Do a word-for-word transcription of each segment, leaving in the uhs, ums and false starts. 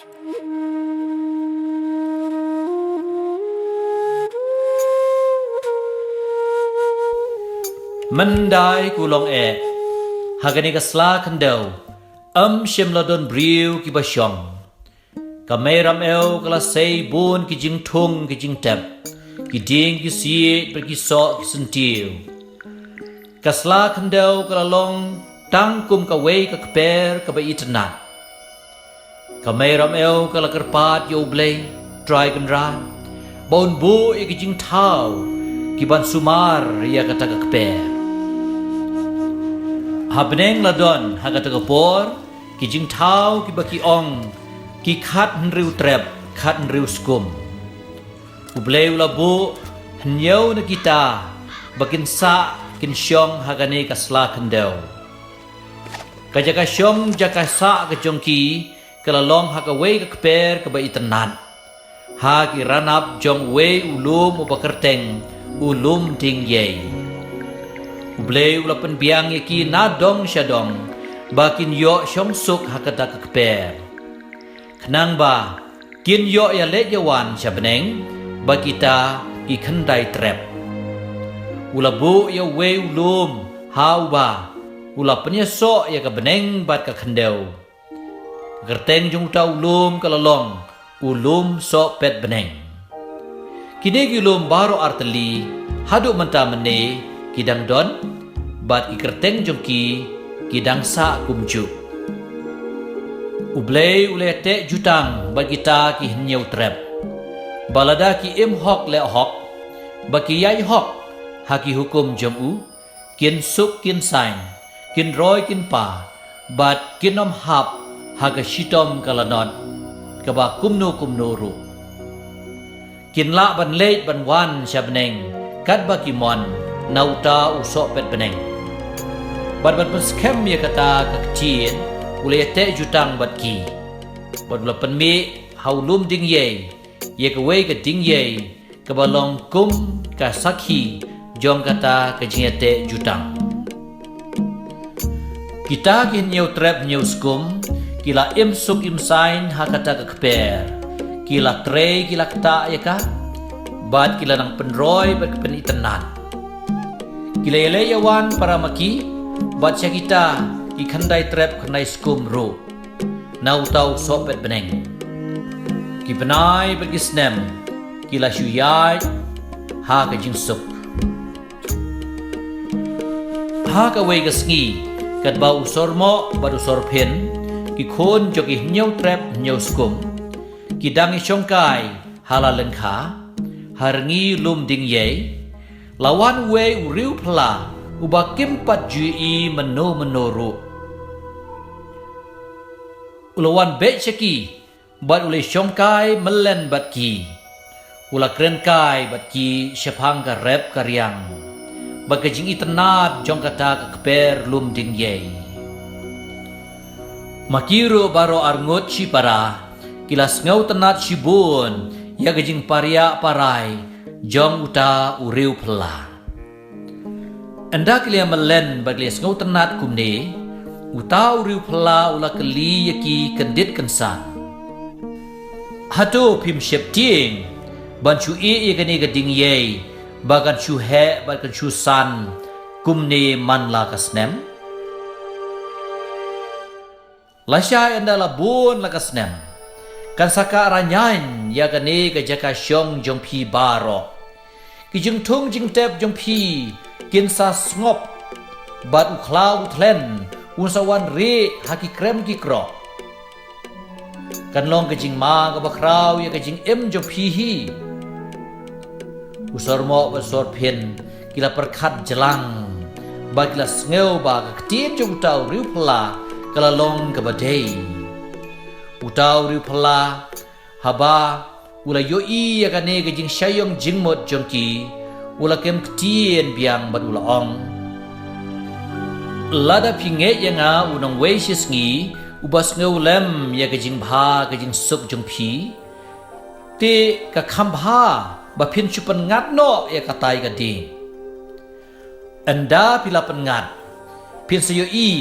Myndai ko long eh, ha kane ka sla khyndew, ym shym la don briew kiba shong. Ka mei ramew ka la sei bun ki jingthung ki jingtep, ki dieng ki siej bad ki soh ki syntiew. Ka sla khyndew ka la long tang kum kawei ka kper kaba itynnad. Ka mei ramew ka la kyrpad ïa U Blei Trai Kynrad ba un buh ïa ki jingthaw kiban sumar ïa kata ka kper. Ha bneng la don ha kata ka por ki jingthaw kiba ki ong ki khat hynriew trep khat hynriew skum. U Blei u la buh hynñiew na kita ba kin sah kin shong ha kane ka sla khyndew. Ka jaka shong jaka sah ka jong ki ka la long ha kawei ka kper kaba itynnad, ha ki ranab jong uwei u lum uba kyrteng u Lum Dieng Iei. U Blei u la pynbiang ïa ki na dong sha dong ba kin ïoh shong suk ha kata ka kper, khnang ba kin ïoh ïaleit ïawan sha bneng bad kita ki khyndai trep. U la buh ïa uwei u lum ha uba u la pynïasoh ïa ka bneng bad ka khyndew. Ka kyrteng jong uta u lum ka la long u Lum Sohpetbneng. Kine ki lum baroh artylli haduh mynta mynne ki dang don, bad ki kyrteng jong ki ki dang sah kumjuh. U Blei u la ïateh jutang bad kita ki hynñiew trep, ba lada ki im hok leh hok bad ki ïaid hok ha ki hukum jong u, kin suk kin saiñ, kin roi kin pa, bad kin ym hap ha ka shitom ka lanot kaba kumno kumno ruh. Kin lah ban leit ban wan sha bneng katba ki mon na uta u Sohpetbneng, bad ban pynskhem ïa kata ka ktien u la ïateh jutang bad ki. Bad u la pynmih ha u Lum Dieng Iei ïa kawei ka dieng iei kaba long kum ka sakhi jong kata ka jingïateh jutang. Kita ki hynñiew trep hynñiew skum ki la im suk im saiñ ha kata ka kper, ki la trei ki la ktah ïa ka, bad ki la nang pynroi bad ka pynitynnad. Ki la ïaleit ïawan para ma ki bad sha kita ki khyndai trep khyndai skum ruh na uta u Sohpetbneng. Ki bnai bad ki snem ki la shu ïaid ha ka jingsuk. Ha kawei ka sngi, katba u Sormoh bad u Sorphin, ki khun jong ki hynñiew trep hynñiew skum, ki dang ïashongkai ha la lyngkha, ha rngi Lum Dieng Iei, la wan uwei u riewphylla uba kim pat ju ïohi mynno mynno ruh. U la wan beit sha ki bad u la ïashongkai myllen bad ki. U la kren kai bad ki shaphang ka rep ka riang bad ka jingitynnad jong kata ka kper Lum Dieng Iei. Ma ki ruh baroh arngut shipara ki la sngewtynnad shibun ïa ka jingpariah parai jong uta u riewphylla. Ynda ki la ïamyllen bad ki la ïasngewtynnad kumne, uta u riewphylla u la kylli ïa ki kyndit kynsan: Hato phim sheptieng ban shu ïeh ïa kane ka dieng iei ba kan shu heh bad kan shu san kumne man la ka snem? Lashai ynda la bun la ka snem, kan sa kah ranyaiñ ïa kane ka jaka shong jong phi baroh. Ki jingthung jingtep jong phi kin sa sngop, bad u khlaw u thlen un sa wan rieh ha ki krem ki kroh. Kan long ka jingma kaba khraw ïa ka jingim jong phi hi. U Sormoh bad Sorphin ki la pyrkhat jlang bad ki la sngew ba ka ktien jong uta u riewphylla ka la long kaba dei. Uta u riewphylla haba u la ïohi ïa kane ka jingshah ïong jingmut jong ki, u la kem ktien biang bad u la ong: Lada phi ngeit ïa nga u nongwei shisngi uba sngewlem ïa ka jingbha ka jingsuk jong phi, te ka kham bha ba phin shu pynngat noh ïa katai ka dieng. Ynda phi la pynngat, phin sa ïohi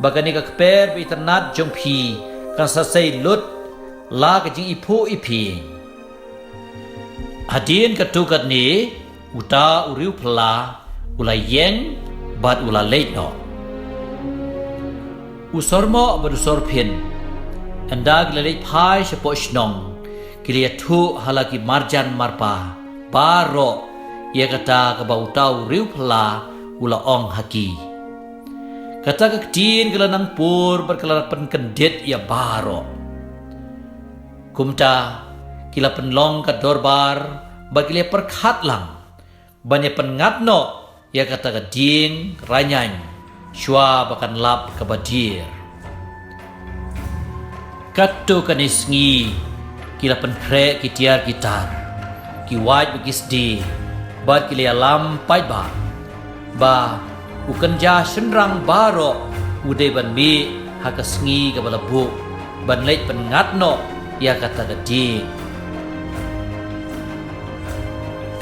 ba kane ka kper ba itynnad jong phi kan sa sei lut la ka jingiphuh iphieng. Hadien katto katne, uta u riewphylla u la ïeng bad u la leit noh. U sormoh bad u sorphin, ynda ki la leit phai shapoh shnong, ki la ïathuh ha la ki marjan marpa baroh ïa kata kaba uta u riewphylla u la ong ha ki. Kata ka ktien ka la nang pur bad ka la pynkyndit ïa baroh. Kumta, ki la pynlong ka dorbar bad ki la pyrkhat lang ban ïa pynngat noh ïa kata ka dieng rynïeng shuwa ba kan lap kaba dier. Katto katne sngi ki la pynkhreh ki tiar ki tar, ki wait bad ki sdie, bad ki la ïalam paidbah ba u kynja shynrang baroh u dei ban mih ha ka sngi kaba la buh ban leit pynngat noh ïa kata ka dieng.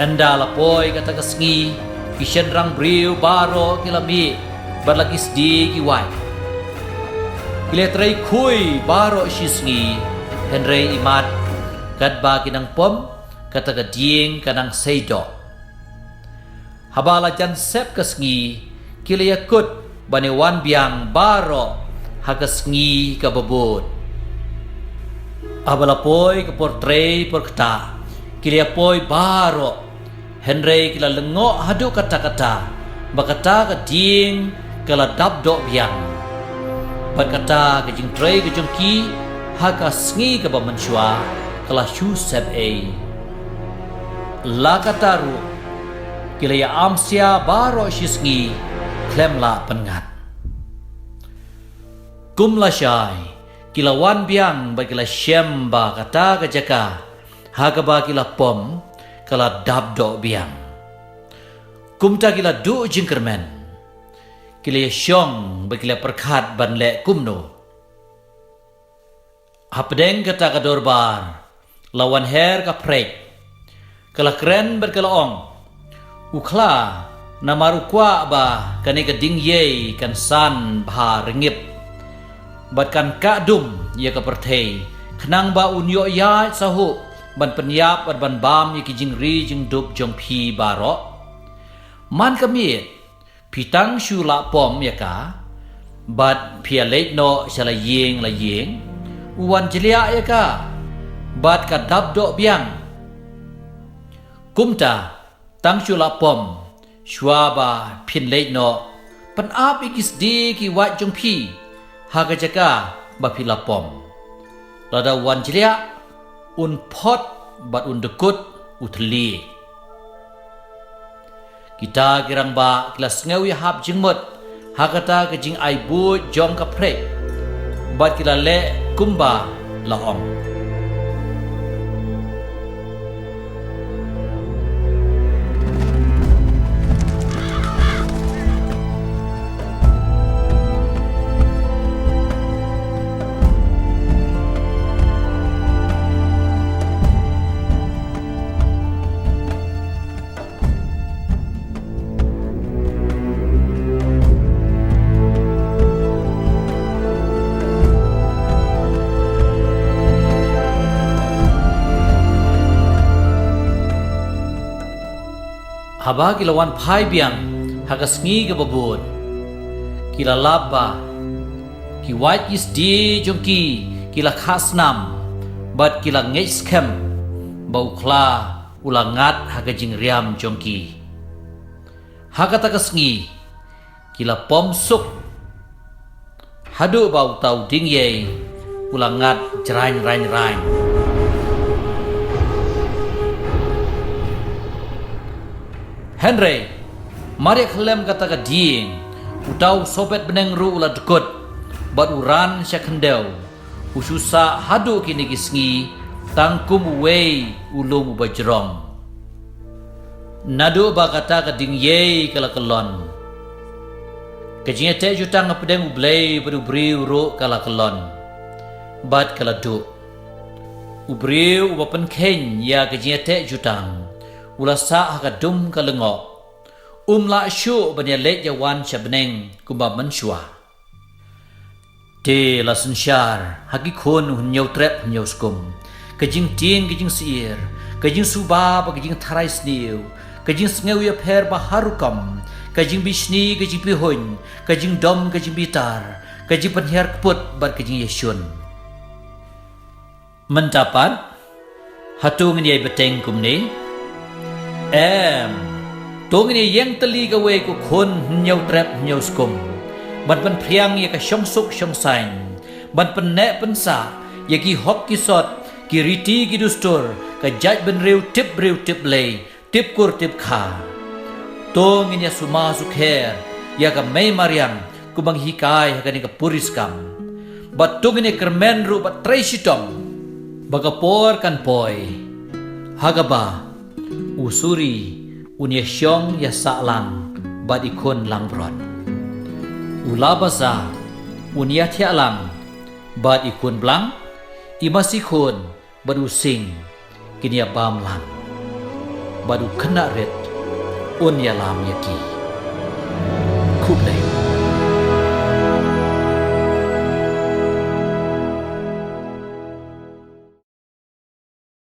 Ynda la poi kata ka sngi, ki shynrang briew baroh ki la mih bad la ki sdie ki wait. Ki la trei khui baroh shi sngi, hynrei imat katba ki nang pom, kata ka dieng ka nang sei doh. Haba la jan sep ka sngi, ki la ïakut ban ïa wan biang baroh ha ka sngi kaba bud. Haba la poi ka por trei por ktah, ki la ïa poi baroh, hynrei ki la lyngngoh haduh katta katta ba kata ka dieng ka la dap doh biang. Bad kata ka jingtrei ka jong ki ha ka sngi kaba mynshuwa ka la shu sep ei. La kata ruh, ki la ïa amsia baroh shi sngi khlem lah pynngat. Kum lashai, ki la wan biang bad ki la shem ba kata ka jaka ha kaba ki la pom ka la dap doh biang. Kumta ki la duh jingkyrmen, ki la ïa shong bad ki la pyrkhat ban leh kumno. Hapdeng kata ka dorbar, la wan her ka phrek. Ka la kren bad ka la ong, u khla, namar u kwah ba kane ka ding ïei kan san bha rngip bad kan kah dum ïa ka pyrthei, khnang ba un ïoh ïaid sahuh ban pynïap bad ban bam ïa ki jingri jingdup jong phi baroh. Man ka miet, phi tang shu lah pom ïa ka, bad phi ïa leit noh sha la ïing la ïing, u wan jliah ïa ka, bad ka dap doh biang. Kumta, tang shu lah pom, shuwa ba phin leit noh, pynap ïa ki sdie ki wait jong phi ha ka jaka ba phi la pom. Lada u wan jliah, un phot bad un dkut u thylliej. Kita ki rangbah ki la sngew ïahap jingmut ha kata ka jingai buit jong ka phrek, bad ki la leh kumba la ong. Haba ki la wan phai biang ha ka sngi kaba bud, ki la lap ba ki wait ki sdie jong ki ki la khah snam, bad ki la ngeit skhem ba u khla u la ngat ha ka jingriam jong ki. Ha kata ka sngi, ki la pom suk haduh ba uta u ding ïei u la ngat jrain rain rain. Hynrei, mar ïa khlem kata ka dieng, uta u sohbet bneng ruh u la dkut, bad u ran sha khyndew, u shu sah haduh kine ki sngi, tang kum uwei u lum uba jrong. Naduh ba kata ka ding ïei ka la kyllon, ka jingïateh jutang hapdeng u Blei bad u briew ruh ka la kyllon, bad ka la duh. U briew uba pynkheiñ ïa ka jingïateh jutang, u la sah ha ka dum ka lyngngoh. Um lah shuh ban ïaleit ïawan sha bneng kumba mynshuwa. Te la synshar ha ki khun u hynñiew trep hynñiew skum ka jingtieng ka jingsyier, ka jingsuba bad ka jingtharai sniew, ka jingsngew ïapher ba har rukom, ka jingbishni ka jingbihuiñ, ka jingdom ka jingbitar, ka jingpynhiar kput bad ka jingïashun. Mynta pat, hato ngin ïai bteng kumne? Em, to ngin ïai ïeng tylli kawei ka khun hynñiew trep hynñiew skum ban pynphriang ïa ka shongsuk shongsaiñ, ban pynneh pynsah ïa ki hok ki sot, ki riti ki dustur, ka jaitbynriew tip briew tip Blei, tip kur tip kha. To ngin ïa sumar sukher ïa ka mei mariang kumba ngi hikai ha kane ka puriskam. Bad to ngin ïa kyrmen ruh bad trei shitom ba ka por kan poi ha kaba u suri un ïa shong ïa sahlang bad i khun langbrot, u labasa un ïa thiah lang bad i khun blang, i masi khun bad u sing kin ïa bam lang, bad u khynnah rit un ïa lam ïa ki. Khublei.